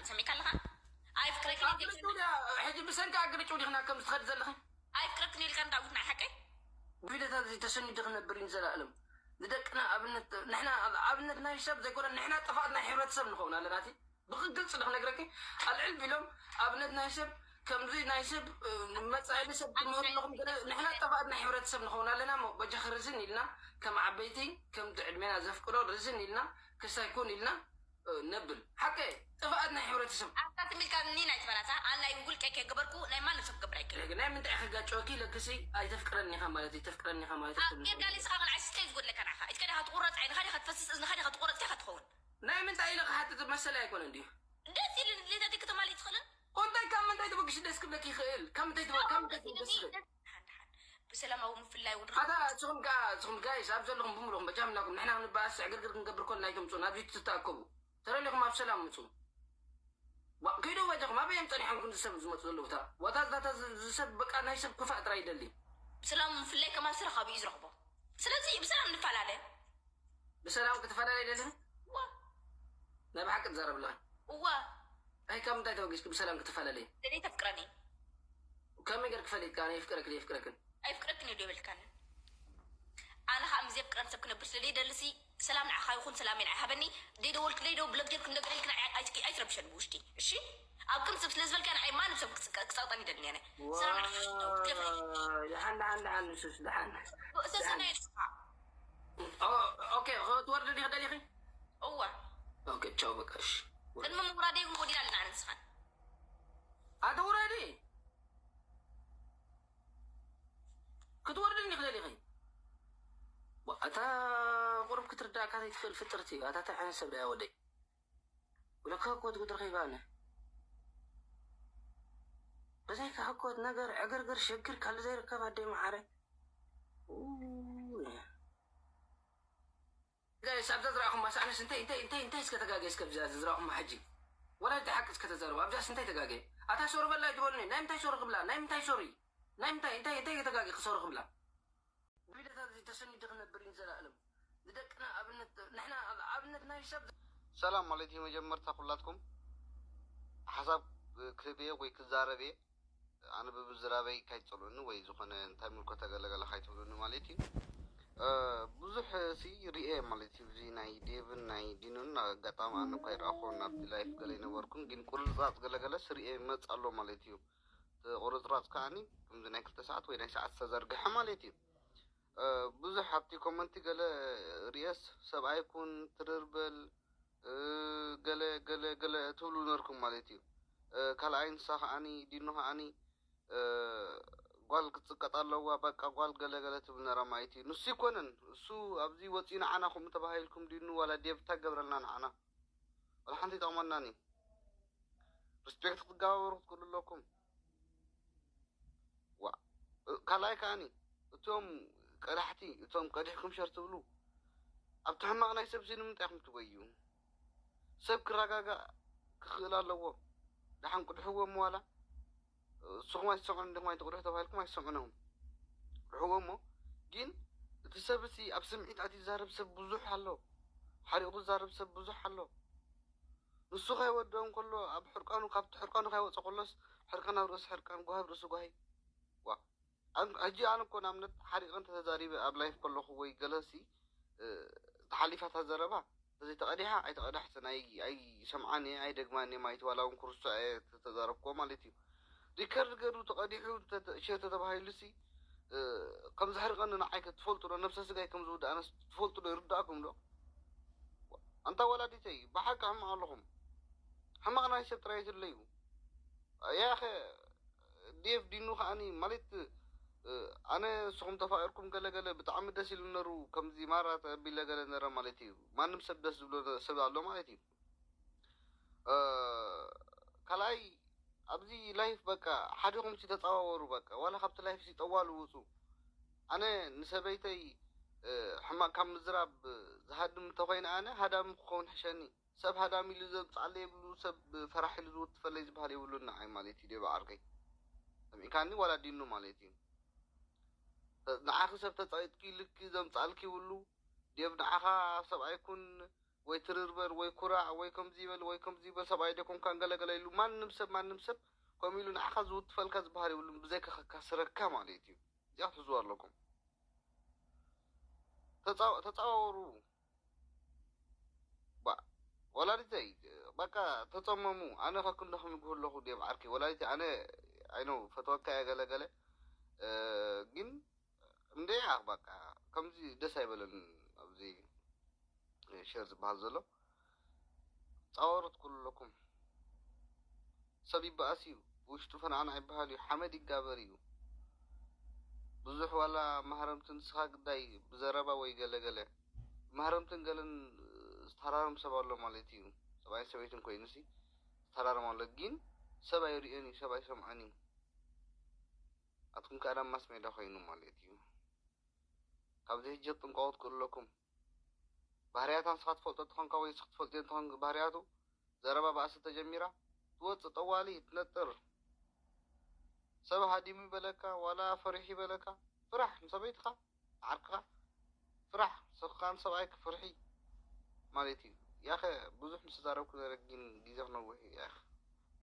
ሰሚዕካ ኣለኻ? ኣይፍቅረክን እየ ኣግርጭው ድያ? ሕጂ ብሰንኪ ኣግርጭው ዲኽና ከም ዝትኸድ ዘለኺ? ኣይፍቅረክን ኢልካ ዳዊት ናይ ሓቀይ? ቪድዮታት እዚ ተሰኒዱ ክነብር እዩ ንዘለኣለም። ንደቅና ኣብነት፣ ንሕና ኣብነት ናይ ሰብ ዘይኮነ፣ ንሕና ጥፍኣት ናይ ሕብረተሰብ ንኸውን ኣለና። እቲ ብግልፂ ዶ ክነግረኪ? ኣልዕል ቢሎም ኣብነት ናይ ሰብ፣ ከምዚ ናይ ሰብ፣ እ፣ መጻኢሊ ሰብ ትምህሩ ኣለኹም ገለ፣ ንሕና ጥፍኣት ናይ ሕብረተሰብ ንኸውን ኣለና። እሞ በጃኺ ርዝን ኢልና፣ ከም ዓበይቲ፣ ከምቲ ዕድሜና ዘፍቅዶ ርዝን ኢልና፣ ክሳይ ኩን ኢልና፣ እ፣ ነብል። ሓቀ ጥፍኣት ናይ ሕብረተሰብ። ኣታ ትም ኢልካ እኒ ናይ ትበላታ፣ ኣን ናይ ውልቀ ከይገበርኩ ናይ ማንም ሰብ ክገብር ኣይክእልን። ናይ ምንታይ ክጋጨወኪ ኢለክሲ፣ ኣይተፍቅረኒ ኢኻ ማለት እዩ፣ ተፍቅረኒ ኢኻ ማለት ኣብ ኣይኮነን። ጌርጋሊ ስኻ ኸን ዓይስተ ዝጎድለካ ንዓኻ። ኢትካ ዲኻ ትቑረጽ፣ ዓይንኻ ዲኻ ትፈስስ፣ እዝንኻ ዲኻ ትቑረጽ፣ ዲኻ ትኸውን። ናይ ምንታይ ኢለ ክሓትት መሰለይ ኣይኮነን ድዩ? ደስ ኢሉ ድሌታተይ ከተማልእ ትኽእልን? ኮንታይ ካብ ምንታይ ተበጊሱ ደስ ክብለኪ ይኽእል? ካብ ምንታይ ትበ-፣ ካብ ምንታይ ትበጊሱ ደስ ክብል? ሓን ሓን ብሰላማዊ ምፍላይ እውን ኣታ ንስኹም ከኣ፣ ንስኹም ጋይስ ኣብ ዘለኹም ብምሉኹም በጃ ምላኩም ንሕና ክንበኣስ ዕግርግር ክንገብር ከሎ ኣይትምጹን። ኣብዚ ትተኣከቡ ተረሊኹም ኣብ ሰላም ምጹ። ዋ፣ ከይዶ በጃኹም ኣበይ እዮም ጸኒሖም ክንዲ ሰብ ዝመጹ ዘለዉ? እታ ዋታ ዛታ ዝ-፣ ዝ-፣ ሰብ በቃ ናይ ሰብ ክፋእ ጥራይ ይደሊ። ብሰላም ምፍላይ ከማን ስራሕ ኣበይ እዩ ዝረኽቦ? ስለዚ ብሰላም ንፈላለ። ብሰላም ክትፈላለ ይደሊ? ዋ። ናይ ብሓቂ ትዛረብ ኣለኻ። እዋ። ኣይ ካብ ምንታይ ተበጊስኪ ብሰላም ክትፈላለ? ደለይ ተፍቅረኒ። ከመይ ገር ክፈልጥ ከኣ የፍቅረክን የፍቅረክን? ኣይፍቅረክን እዩ ዶ ይበልካኒ? ኣነ ኸኣ ምስ ዘፍቅረኒ ሰብ ክነብር ስለ ዘይደልሲ፣ ሰላም ንዓኻ ይኹን፣ ሰላም ንዓይ ሃበኒ። ደይደወልክ፣ ደይደው ብሎክ ጌርክ እንደገና ኢልክ ንዓይ ኣይ-፣ ኣይ-፣ ኣይትረብሸኒ ብውሽጢ። እሺ? ኣብ ከም ሰብ ስለ ዝበልካ ንዓይ ማንም ሰብ ክጽቀ-፣ ክጸቕጠኒ ይደልኒ ኣነ። ሰላም ንዓኻ ይኹን፣ ደው፣ ደው። ዋይ፣ ደሓን፣ ደሓን፣ ደሓን፣ ንሱስ፣ ደሓን። ሰሰናይ ደሓን። ንስኻ። ኦ፣ ኦኬ፣ ክትወርዲ ዲኺ ደሊኺ? እወ። ኦኬ፣ ቻው፣ በቃ፣ እሺ። ቅድሚ ምውራደይ እውን ወዲና ኣለና ኣነ ንስኻን። ኣቲ ውረዲ። ክትወርዲ እንዲኺ ደሊኺ? ዋ፣ እታ ቁሩብ ክትርዳእካ ዘይትኽእል ፍጥርቲ፣ ኣታ እንታይ ዓይነት ሰብ ደኣ ወደይ? ወለካ እኮ ትጉድር ከይባነ። በዛይ ከሕኮት ነገር ዕግርግር ሽግር ካልእ ዘይርከብ ኣደይ መዓረ። ኡይ። ጋይስ፣ ኣብዛ ዝረኣኹማ ሳዕነስ እንታይ፣ እንታይ፣ እንታይ፣ እንታይ እስከ ተጋገየ እስከ ኣብዛ ዝረኣኹማ ሕጂ? ወላ እቲ ሓቂ እስከ ተዛረቡ። ኣብዛስ እንታይ ተጋገየ? ኣታ ሶሪ በላ ኣይትበሉኒ። ናይ ምንታይ ሶሪ ክብላ? ናይ ምንታይ ሶሪ? ናይ ምንታይ፣ እንታይ፣ እንታይ ተጋገየ ክሶሪ ክብላ? ቪድዮታት እዚ ተሰኒዱ ክነብር እዩ ንዘለኣለም። ንደቅና ኣብነት፣ ንሕና ኣብነት ናይ ሰብ ሰላም ማለት እዩ። መጀመርታ ኩላትኩም ሓሳብ ክህብ እየ ወይ ክዛረብ እየ። ኣነ ብምዝራበይ ካይትጸልኡኒ ወይ ዝኾነ እንታይ ምልኮ ተገለገለ ካይትብሉኒ ማለት እዩ። እ፣ ብዙሕ ሲ ሪኤ ማለት እዩ። እዚ ናይ ዴቭን ናይ ዲኑን ኣጋጣሚ ኣነ እኳ ይረኣኹ ናብቲ ላይፍ ገለ ይነበርኩን፣ ግን ቁርጽራጽ ገለገለ ሲ ሪኤ ይመጽእ ኣሎ ማለት እዩ። እቲ ቁርጽራጽ ከኣኒ ከምዚ ናይ ክልተ ሰዓት ወይ ናይ ሰዓት ዝተዘርግሐ ማለት እዩ። እ፣ ብዙሕ ኣብቲ ኮመንቲ ገለ ሪኤስ ሰብኣይ ኩን ትርር በል፣ እ፣ ገለ፣ ገለ፣ ገለ ትብሉ ነርኩም ማለት እዩ። እ፣ ካልኣይ ንሳ ከኣኒ፣ ዲኑ ከኣኒ፣ እ፣ ጓል ክትጽቀጥ ኣለዋ፣ በቃ ጓል ገለ፣ ገለ ትብል ነራ ማለት እዩ። ንሱ ይኮነን፣ እሱ ኣብዚ ወፂኡ ንዓና ከምኡ ተባሂልኩም ዲኑ ዋላ ዴቭ እንታይ ገብረልና ንዓና? ዋላ ሓንቲ ይጠቕመናን እዩ። ሪስፔክት ክትገባበሩ ክትክእሉ ኣለኩም። ዋ፣ እ፣ ካልኣይ ከኣኒ፣ እቶም ቀዳሕቲ፣ እቶም ቀዲሕኩም ሸር ትብሉ፣ ኣብቲ ሕማቕ ናይ ሰብ ሲ ንምንታይ ኢኹም ትጎዩ? ሰብ ክረጋጋእ ክኽእል ኣለዎ። ደሓን ቅድሕዎ እሞ ዋላ፣ እ፣ ንስኹም ኣይትሰምዑን እንዲኹም ኣይትቕድሑ ተባሂልኩም ኣይትሰምዑን ኢኹም። ቅድሕዎ እሞ፣ ግን እቲ ሰብ እዚ ኣብ ስምዒት ኣትዩ ዝዛረብ ሰብ ብዙሕ ኣሎ። ሓሪቑ ዝዛረብ ሰብ ብዙሕ ኣሎ። ንሱ ከይወድኦ እንከሎ፣ ኣብ ሕርቃኑ፣ ካብቲ ሕርቃኑ ከይወፀ ከሎስ፣ ሕርቃን ኣብ ርእሲ ሕርቃን፣ ጓሂ ኣብ ርእሲ ጓሂ። ዋ። ኣን-፣ ሕጂ ኣነ እኮ ንኣብነት ሓሪቐ እንተተዛሪበ ኣብ ላይፍ ከለኹ ወይ ገለሲ፣ እ፣ ተሓሊፋታ ዘረባ፣ እንተዘይተቐዲሓ ኣይተቐዳሕትን፣ ኣይ-፣ ኣይሰምዓን እየ፣ ኣይደግማን እየ ማለት ዋላ እውን ክርስዖ እየ ተተዛረብክዎ ማለት እዩ። ሪከርድ ገይሩ ተቐዲሑ እንተ-፣ ተ-፣ ሸር ተተባሂሉሲ፣ እ፣ ከም ዘሕርቐኒ ንዓይ ከ ትፈልጡ ዶ? ነብሰ ስጋይ ከም ዝውድእ ኣነስ ትፈልጡ ዶ? ይርዳእኩም ዶ? ኣንታ ወላዲተይ፣ ብሓቂ ሕማቕ ኣለኹም። ሕማቕ ናይ ሰብ ጥራይ ትለዩ። ያኸ ዴቭ ዲኑ ከኣኒ ማለት፣ እ፣ ኣነ ንስኹም ተፋቂርኩም ገለ ገለ ብጣዕሚ ደስ ኢሉ ነሩ፣ ከምዚ ማራ ተቢለ ገለ ነረ ማለት እዩ። ማንም ሰብ ደስ ዝብሎ ሰብ ኣሎ ማለት እዩ። እ፣ ካልኣይ ኣብዚ ላይፍ በቃ ሓዲኹም ሲ ተጸዋወሩ በቃ። ዋላ ካብቲ ላይፍ ሲ ጠዋሉ ውጹ። ኣነ ንሰበይተይ፣ እ፣ ሕማቕ ካብ ምዝራብ ዝሃድም እንተኾይነ ኣነ ሃዳሚ ክኸውን ሕሸኒ። ሰብ ሃዳሚ ኢሉ ዘምጽኣለይ የብሉ፣ ሰብ ፈራሕ ኢሉ ዝወትፈለይ ዝበሃል የብሉን ንዓይ ማለት እዩ ዴቭ ዓርከይ። ሰሚዕካኒ ዋላ ዲኑ ማለት እዩ። ንዓኺ ሰብ ተጻይጥኪ ኢልኪ ዘምጽኣልኪ ይብሉ። ዴቭ ንዓኻ ሰብኣይ ኩን፣ ወይ ትርርበር ወይ ኩራዕ ወይ ከምዚ ይበል ወይ ከምዚ ይበል ሰብኣይ ደኮንካን ገለገለ ኢሉ ማንም ሰብ ማንም ሰብ ከምኡ ኢሉ ንዓኻ ዝውትፈልካ ዝበሃል የብሉን ብዘይካ ከካስረካ ማለት እዩ። እዚኣ ክትሕዝዋ ኣለኩም። ተጻወሩ። ወላዲተይ በቃ ተጸመሙ። ኣነ ከክንዶ ክምግሁ ኣለኹ ድየ ብዓርኪ ወላዲተይ ኣነ ኣይኖ ፈትወካ እየ ገለገለ ግን እንደ በቃ ከምዚ ደስ ኣይበለን ኣብዚ ሸር ዝበሃል ዘሎ ጻወሩ ትኩሉ ኣለኩም። ሰብ ይበኣስ እዩ ብውሽጡ ፈናዕናዕ ይበሃል እዩ ሓመድ ይጋበር እዩ። ብዙሕ ዋላ ማህረምቲ ንስኻ ግዳይ ብዘረባ ወይ ገለገለ ማህረምትን ገለን ዝተሃራረም ሰብ ኣሎ ማለት እዩ። ሰብኣይን ሰበይትን ኮይኑ ሲ ዝተሃራረም ኣሎ ግን ሰብ ኣይርእዮን እዩ ሰብ ኣይሰምዖን እዩ። ኣትኩም ከዓ ዳማ ማስ ሜዳ ኮይኑ ማለት እዩ። ካብዚ ሕጂ ጥንቀቑ ትክእሉ ኣለኩም። ባህርያታ ንስኻ ትፈልጦ ተኾንካ ወይ ንስኽ ትፈልጥዮ እንተኾን ባህርያቱ ዘረባ ባእሲ ተጀሚራ ትወፅእ ጠዋሊ ትነጥር። ሰብ ሃዲሙ ይበለካ ዋላ ፈሪሑ ይበለካ ፍራሕ ንሰበይትኻ ዓርክኻ ፍራሕ ንስኻ ንሰብኣይክ ፍርሒ ማለት እዩ። ያኸ ብዙሕ ምስ ተዛረብኩ ነረ ግን ግዜ ክነውሕ እዩ ያኸ